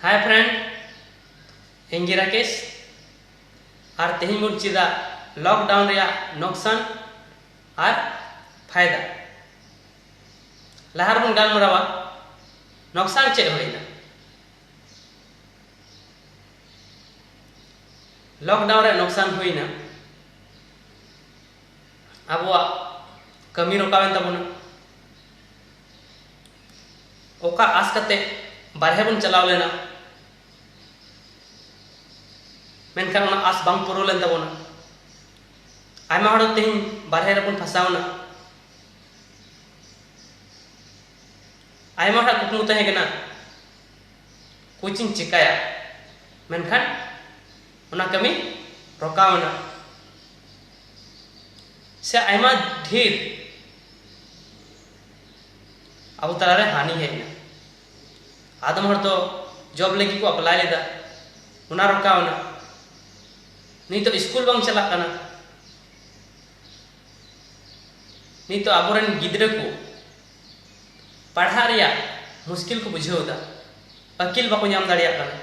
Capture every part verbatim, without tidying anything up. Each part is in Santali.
Hi friend, ᱤᱧ ᱜᱮ ᱨᱟᱠᱮᱥ᱾ ᱟᱨ ᱛᱮᱦᱮᱧ ᱵᱚᱱ ᱪᱮᱫᱟ lockdown ᱨᱮᱭᱟᱜ ᱱᱚᱠᱥᱟᱱ ᱟᱨ ᱯᱷᱟᱭᱫᱟ᱾ ᱞᱟᱦᱟ ᱨᱮᱵᱚᱱ ᱜᱟᱞᱢᱟᱨᱟᱣᱟ, ᱱᱚᱠᱥᱟᱱ ᱪᱮᱫ ᱦᱩᱭᱱᱟ? Lockdown ᱨᱮ ᱱᱚᱠᱥᱟᱱ ᱦᱩᱭᱱᱟ, ᱟᱵᱚᱣᱟᱜ ᱠᱟᱹᱢᱤ ᱨᱚᱠᱟᱣᱮᱱ ᱛᱟᱵᱚᱱᱟ᱾ ᱚᱠᱟ ᱟᱥ ᱠᱟᱛᱮ ᱵᱟᱨᱦᱮ ᱵᱚᱱ ᱪᱟᱞᱟᱣ ᱞᱮᱱᱟ, ᱢᱮᱱᱠᱷᱟᱱ ᱚᱱᱟ ᱟᱥ ᱵᱟᱝ ᱯᱩᱨᱟᱹᱣ ᱞᱮᱱ ᱛᱟᱵᱚᱱᱟ᱾ ᱟᱭᱢᱟ ᱦᱚᱲ ᱛᱮᱦᱮᱧ ᱵᱟᱨᱦᱮ ᱨᱮᱵᱚᱱ ᱯᱷᱟᱥᱟᱣ ᱮᱱᱟ᱾ ᱟᱭᱢᱟ ᱦᱚᱲᱟᱜ ᱠᱩᱠᱢᱩ ᱛᱟᱦᱮᱸ ᱠᱟᱱᱟ, ᱠᱳᱪᱤᱧ ᱪᱤᱠᱟᱹᱭᱟ, ᱢᱮᱱᱠᱷᱟᱱ ᱚᱱᱟ ᱠᱟᱹᱢᱤ ᱨᱚᱠᱟᱣ ᱮᱱᱟ᱾ ᱥᱮ ᱟᱭᱢᱟ ᱰᱷᱮᱨ ᱟᱵᱚ ᱛᱟᱞᱟᱨᱮ ᱦᱟᱹᱱᱤ ᱦᱮᱡ ᱮᱱᱟ᱾ ᱟᱫᱚᱢ ᱦᱚᱲ ᱫᱚ ᱡᱚᱵ ᱞᱟᱹᱜᱤᱫ ᱠᱚ ᱟᱯᱞᱟᱭ ᱞᱮᱫᱟ, ᱚᱱᱟ ᱨᱚᱠᱟᱣ ᱮᱱᱟ᱾ ᱱᱤᱛᱚᱜ ᱥᱠᱩᱞ ᱵᱟᱝ ᱪᱟᱞᱟᱜ ᱠᱟᱱᱟ᱾ ᱱᱤᱛᱚᱜ ᱟᱵᱚᱨᱮᱱ ᱜᱤᱫᱽᱨᱟᱹ ᱠᱚ ᱯᱟᱲᱦᱟᱜ ᱨᱮᱭᱟᱜ ᱢᱩᱥᱠᱤᱞ ᱠᱚ ᱵᱩᱡᱷᱟᱹᱣ ᱮᱫᱟ, ᱟᱹᱠᱤᱞ ᱵᱟᱠᱚ ᱧᱟᱢ ᱫᱟᱲᱮᱭᱟᱜ ᱠᱟᱱᱟ᱾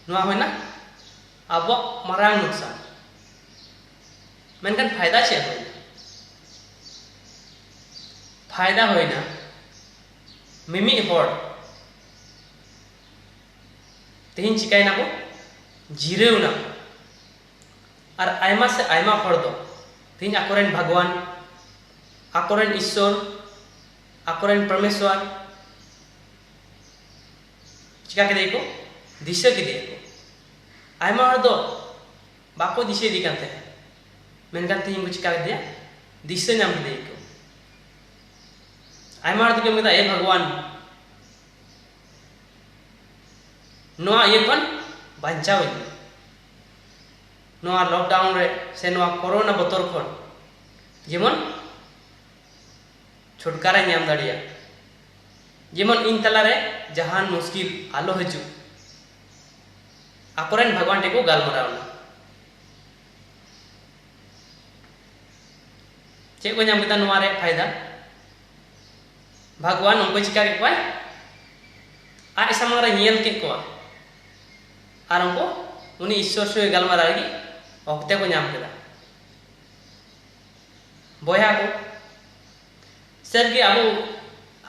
ᱱᱚᱣᱟ ᱦᱩᱭᱱᱟ ᱟᱵᱚᱣᱟᱜ ᱢᱟᱨᱟᱝ ᱱᱩᱠᱥᱟᱱ᱾ ᱢᱮᱱᱠᱷᱟᱱ ᱯᱷᱟᱭᱫᱟ ᱪᱮᱫ ᱦᱩᱭᱱᱟ? ᱯᱷᱟᱭᱫᱟ ᱦᱩᱭᱱᱟ, ᱢᱤᱢᱤᱫ ᱦᱚᱲ ᱛᱮᱦᱮᱧ ᱪᱤᱠᱟᱭᱱᱟ ᱠᱚ? ᱡᱤᱨᱟᱹᱣ ᱱᱟ ᱠᱚ᱾ ᱟᱨ ᱟᱭᱢᱟ ᱥᱮ ᱟᱭᱢᱟ ᱦᱚᱲ ᱫᱚ ᱛᱮᱦᱮᱧ ᱟᱠᱚᱨᱮᱱ ᱵᱷᱟᱜᱽᱣᱟᱱ, ᱟᱠᱚᱨᱮᱱ ᱤᱥᱥᱚᱨ, ᱟᱠᱚᱨᱮᱱ ᱯᱨᱚᱢᱮᱥᱣᱟᱨ ᱪᱤᱠᱟ ᱠᱮᱫᱮᱭᱟᱠᱚ? ᱫᱤᱥᱟᱹ ᱠᱮᱫᱮᱭᱟᱠᱚ᱾ ᱟᱭᱢᱟ ᱦᱚᱲ ᱫᱚ ᱵᱟᱠᱚ ᱫᱤᱥᱟᱹᱭᱮᱫᱮ ᱠᱟᱱ ᱛᱟᱦᱮᱸᱫ, ᱢᱮᱱᱠᱷᱟᱱ ᱛᱮᱦᱮᱧ ᱠᱚ ᱪᱤᱠᱟ ᱠᱮᱫᱮᱭᱟ? ᱫᱤᱥᱟᱹ ᱧᱟᱢ ᱠᱮᱫᱮᱭᱟᱠᱚ᱾ ᱟᱭᱢᱟ ᱦᱚᱲ ᱫᱚᱠᱚ ᱢᱮᱱᱫᱟ, "ᱮ ᱵᱷᱟᱜᱽᱣᱟᱱ, ᱱᱚᱣᱟ ᱤᱭᱟᱹ ᱠᱷᱚᱱ ᱵᱟᱧᱪᱟᱣ ᱤᱧ ᱢᱮ, ᱱᱚᱣᱟ ᱞᱚᱠᱰᱟᱣᱩᱱ ᱨᱮ ᱥᱮ ᱱᱚᱣᱟ ᱠᱳᱨᱳᱱᱟ ᱵᱚᱛᱚᱨ ᱠᱷᱚᱱ ᱡᱮᱢᱚᱱ ᱪᱷᱩᱴᱠᱟᱨᱟᱧ ᱧᱟᱢ ᱫᱟᱲᱮᱭᱟᱜ, ᱡᱮᱢᱚᱱ ᱤᱧ ᱛᱟᱞᱟᱨᱮ ᱡᱟᱦᱟᱱ ᱢᱩᱥᱠᱤᱞ ᱟᱞᱚ ᱦᱤᱡᱩᱜ᱾" ᱟᱠᱚᱨᱮᱱ ᱵᱷᱟᱜᱽᱣᱟᱱ ᱴᱷᱮᱱ ᱠᱚ ᱜᱟᱞᱢᱟᱨᱟᱣ ᱮᱱᱟ᱾ ᱪᱮᱫ ᱠᱚ ᱧᱟᱢ ᱠᱮᱫᱟ ᱱᱚᱣᱟ ᱨᱮᱭᱟᱜ ᱯᱷᱟᱭᱫᱟ? ᱵᱷᱟᱜᱽᱣᱟᱱ ᱩᱱᱠᱩ ᱪᱤᱠᱟ ᱠᱮᱫ ᱠᱚᱣᱟᱭ? ᱟᱡ ᱥᱟᱢᱟᱝ ᱨᱮ ᱧᱮᱞ ᱠᱮᱫ ᱠᱚᱣᱟ᱾ ᱟᱨ ᱩᱱᱠᱩ ᱩᱱᱤ ᱤᱥᱥᱚᱨ ᱥᱚᱸᱜᱮ ᱜᱟᱞᱢᱟᱨᱟᱣ ᱞᱟᱹᱜᱤᱫ ᱚᱠᱛᱮ ᱠᱚ ᱧᱟᱢ ᱠᱮᱫᱟ᱾ ᱵᱚᱭᱦᱟ ᱠᱚ, ᱥᱟᱹᱨᱤᱜᱮ ᱟᱵᱚ,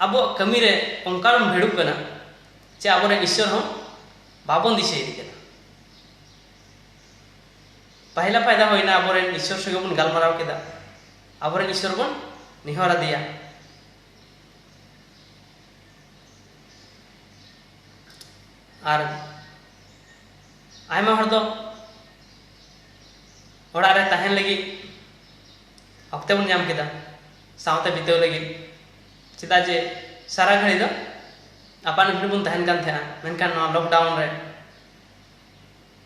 ᱟᱵᱚᱣᱟᱜ ᱠᱟᱹᱢᱤ ᱨᱮ ᱚᱱᱠᱟ ᱵᱚᱱ ᱵᱷᱤᱲᱩᱜ ᱠᱟᱱᱟ ᱡᱮ ᱟᱵᱚᱨᱮᱱ ᱤᱥᱥᱚᱨ ᱦᱚᱸ ᱵᱟᱵᱚᱱ ᱫᱤᱥᱟᱹᱭᱮᱫ ᱠᱟᱱᱟ᱾ ᱯᱟᱦᱤᱞᱟ ᱯᱷᱟᱭᱫᱟ ᱦᱩᱭᱱᱟ, ᱟᱵᱚᱨᱮᱱ ᱤᱥᱥᱚᱨ ᱥᱚᱸᱜᱮ ᱵᱚᱱ ᱜᱟᱞᱢᱟᱨᱟᱣ ᱠᱮᱫᱟ, ᱟᱵᱚᱨᱮᱱ ᱤᱥᱥᱚᱨ ᱵᱚᱱ ᱱᱮᱦᱚᱨ ᱟᱫᱮᱭᱟ᱾ ᱟᱨ ᱟᱭᱢᱟ ᱦᱚᱲ ᱫᱚ ᱚᱲᱟᱜ ᱨᱮ ᱛᱟᱦᱮᱱ ᱞᱟᱹᱜᱤᱫ ᱚᱠᱛᱮ ᱵᱚᱱ ᱧᱟᱢ ᱠᱮᱫᱟ, ᱥᱟᱶᱛᱮ ᱵᱤᱛᱟᱹᱣ ᱞᱟᱹᱜᱤᱫ᱾ ᱪᱮᱫᱟᱜ ᱡᱮ ᱥᱟᱨᱟ ᱜᱷᱟᱹᱲᱤ ᱫᱚ ᱟᱯᱟᱱ ᱟᱹᱯᱤᱱ ᱵᱚᱱ ᱛᱟᱦᱮᱱ ᱠᱟᱱ ᱛᱟᱦᱮᱸᱜᱼᱟ, ᱢᱮᱱᱠᱷᱟᱱ ᱱᱚᱣᱟ ᱞᱚᱠᱰᱟᱣᱩᱱ ᱨᱮ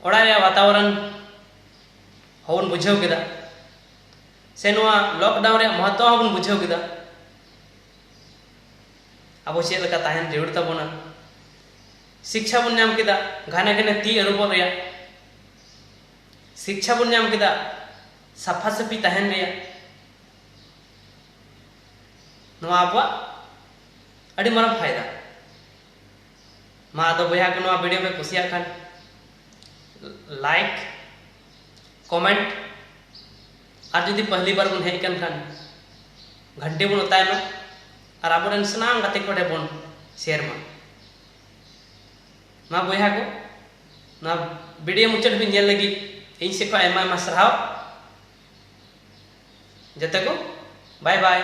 ᱚᱲᱟᱜ ᱨᱮᱭᱟᱜ ᱵᱟᱛᱟᱵᱚᱨᱚᱱ ᱦᱚᱸᱵᱚᱱ ᱵᱩᱡᱷᱟᱹᱣ ᱠᱮᱫᱟ, ᱥᱮ ᱱᱚᱣᱟ ᱞᱚᱠᱰᱟᱣᱩᱱ ᱨᱮᱭᱟᱜ ᱢᱚᱦᱚᱛᱛᱚ ᱦᱚᱸᱵᱚᱱ ᱵᱩᱡᱷᱟᱹᱣ ᱠᱮᱫᱟ᱾ ᱟᱵᱚ ᱪᱮᱫ ᱞᱮᱠᱟ ᱛᱟᱦᱮᱱ ᱡᱟᱹᱨᱩᱲ ᱛᱟᱵᱚᱱᱟ᱾ ᱥᱤᱠᱪᱷᱟ ᱵᱚᱱ ᱧᱟᱢ ᱠᱮᱫᱟ ᱜᱷᱟᱱᱮ ᱜᱷᱟᱱᱮ ᱛᱤ ᱟᱹᱨᱩᱵᱚᱜ ᱨᱮᱭᱟᱜ᱾ ᱥᱤᱠᱪᱷᱟ ᱵᱚᱱ ᱧᱟᱢ ᱠᱮᱫᱟ ᱥᱟᱯᱷᱟ ᱥᱟᱹᱯᱷᱤ ᱛᱟᱦᱮᱱ ᱨᱮᱭᱟᱜ᱾ ᱱᱚᱣᱟ ᱟᱵᱚᱣᱟᱜ ᱟᱹᱰᱤ ᱢᱟᱨᱟᱝ ᱯᱷᱟᱭᱫᱟ᱾ ᱢᱟ ᱟᱫᱚ ᱵᱚᱭᱦᱟ ᱠᱚ, ᱱᱚᱣᱟ ᱵᱷᱤᱰᱤᱭᱳ ᱯᱮ ᱠᱩᱥᱤᱭᱟᱜ ᱠᱷᱟᱱ ᱞᱟᱭᱤᱠ, ᱠᱚᱢᱮᱱᱴ, ᱟᱨ ᱡᱩᱫᱤ ᱯᱟᱦᱞᱤ ᱵᱟᱨ ᱵᱚᱱ ᱦᱮᱡ ᱟᱠᱟᱱ ᱠᱷᱟᱱ ᱜᱷᱟᱱᱴᱤ ᱵᱚᱱ ᱚᱛᱟᱭ ᱢᱟ, ᱟᱨ ᱟᱵᱚᱨᱮᱱ ᱥᱟᱱᱟᱢ ᱜᱟᱛᱮ ᱠᱚ ᱴᱷᱮᱱ ᱵᱚᱱ ᱥᱮᱭᱟᱨ ᱢᱟ᱾ ᱢᱟ ᱵᱚᱭᱦᱟ ᱠᱚ, ᱱᱚᱣᱟ ᱵᱷᱤᱰᱤᱭᱳ ᱢᱩᱪᱟᱹᱫ ᱦᱟᱹᱵᱤᱡ ᱧᱮᱞ ᱞᱟᱹᱜᱤᱫ ᱤᱧ ᱥᱮᱫ ᱠᱷᱚᱱ ᱟᱭᱢᱟ ᱟᱭᱢᱟ ᱥᱟᱨᱦᱟᱣ᱾ ᱡᱚᱛᱚ ᱠᱚ ᱵᱟᱭ ᱵᱟᱭ᱾